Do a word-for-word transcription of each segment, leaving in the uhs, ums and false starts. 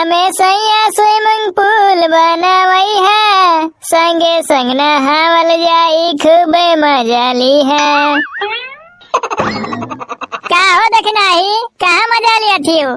में सैया swimming pool बनवई है, संगे संग नहावल जाई, खूबे मजा ली है। का हो दखिनाही, कहाँ मजा लिया थी हो?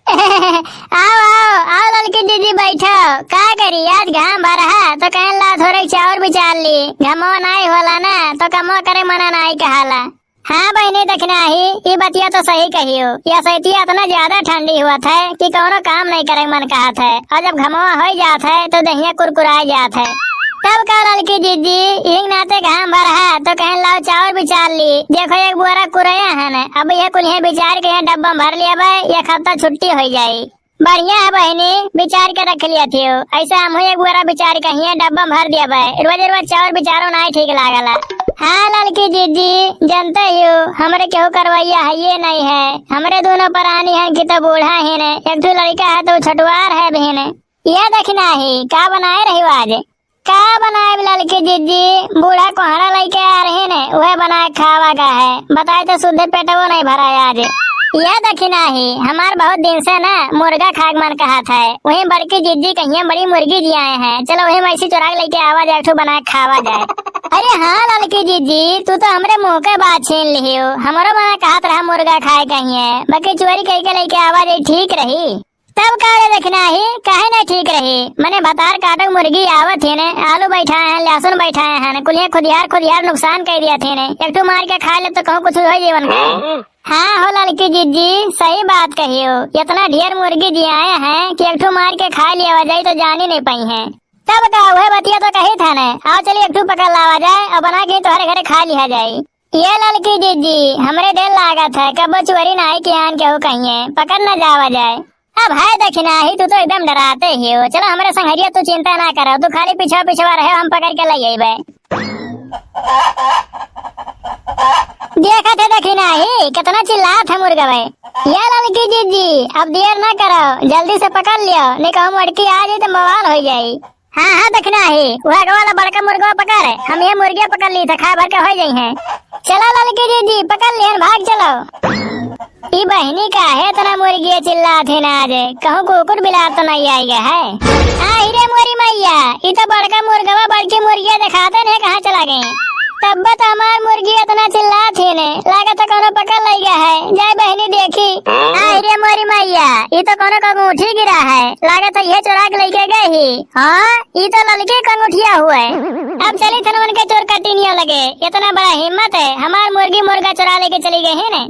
आओ, आओ, आओ ललकी दीदी, बैठो। का करी, आज घाम भर है, तो कहेन ला थोड़े चाउर बिचार ली, घमवा नाई होला ना, तो कमवा करे मना नाई कहाला। हाँ बहिनी दखिनाही, ई बतिया तो सही कहियो। या सैतिया इतना ज्यादा ठंडी हुआ था कि कौनो काम नहीं करे मन कहत है, और जब घमवा हो जात है तो दहिया कुरकुराए जात है। तब का ललकी दीदी, इही नाते घाम भर है तो कहेन लाओ चाउर बिचार ली। देखो एक बोरा कुरया है न, अब ये कुल यहाँ बिचार के यहाँ डब्बा में भर लिया बे, एक हफ्ता छुट्टी हो जाई। बढ़िया है बहिनी, बिचार के रख लिया थियो। ऐसा हमहू एक बोरा बिचार के हियाँ डब्बा में भर दिया बे। रोज रोज चाउर बिचारो नाई ठीक लागला। हाँ ललकी दीदी, जनते ही हो, हमरे केहू करवैया है ये नहीं है। हमरे दोनों परानी हैं कि तो बूढ़ा ही ने, एक ठो लड़का है तो छोटवार है बहिन। ये दखिनाही, का बनाए रही आज? का बनाए ललकी दीदी, बूढ़ा कोहड़ा लइके आ रही ने, उहे बनाए खावा का है। बताए तो शुद्ध पेटवो नहीं भरा आज। ये दखिनाही, हमार बहुत दिन से ना मुर्गा खाए के मन कहत है। वही बड़की दीदी कहिए बड़ी मुर्गी जियाए हैं, चलो वही में ऐसी चुरा के लेके आवा जाए, एक ठो बनाए खावा जाए। अरे हाँ ललकी दीदी, तू तो हमरे मुंह के बात छीन लिहियो। हमरो मन कहत रहा मुर्गा खाए कहिए, बाकी चोरी करके लेके आवा जाए ठीक रही। तब का रे दखिनाही, काहे ना ठीक रही? मने भतार काटक मुर्गी आवत ही ने, आलू बैठाए हैं, लहसुन बैठाए हैं, कुलिया खुदियार खुदियार नुकसान कर दिया थी ने। एक ठो मार के खा ले तो कहूँ कुछ हो जीवन का। हाँ हो ललकी दीदी, सही बात कहियो। इतना ढेर मुर्गी जियाए हैं कि एक ठो मार के खा लिया जाए तो जान ही नहीं पाई हैं। तब का वह बतिया तो कही था ने, आओ चलिए एक ठो पकड़ लावा जाए और बना के तुम्हारे घरे खा लिया जाए। ये ललकी दीदी, हमरे डर लागत है, कबो चोरी नाई के आन केहू कहिए, पकड़ न जावा जाए। अब है दखिनाही, तू तो एकदम डराते ही हो। चलो हमरे संघरिया, तू चिंता ना करो, तू खाली पीछा पीछा रहे, हम पकड़ के ले अइबे। देखत है दखिनाही, कितना चिल्लात है मुर्गवे। ये ललकी दीदी, अब देर ना करो, जल्दी से पकड़ लियो, नहीं कहूँ मटकी आ जाए तो बवाल हो जाए। हाँ, हाँ, दखिनाही, वह अगवा वाला बड़का मुर्गवा पकड़, हम ये मुर्गिया पकड़ ली था, खाए भर के हो जाई हैं। चलो ललकी दीदी, पकड़ लिहन, भाग चलो। ई बहिनी काहे इतना मुर्गिया चिल्लात है ना आज, कहूँ कुकुर बिलार तो नहीं आई गया है। आ, हीरे मोरी मैया, ई तो बड़का मुर्गवा, बड़की मुर्गिया दिखाते नहीं कहाँ चला गई। तब तो हमार मुर्गी इतना चिल्लात है ने, लागत है कोनो पकड़ लई गया है। जाए बहिनी देखी। आ, हीरे मोरी मैया, ई तो कोनो का अंगूठी गिरा है, लागत है ये चुरा के लेके गए ही। हाँ, ई तो ललके का अंगूठिया हुए। अब चली थन उनके चोर कटिनिया लगे, इतना बड़ा हिम्मत है, हमार मुर्गी मुर्गा चुरा लेके चली गई है ने।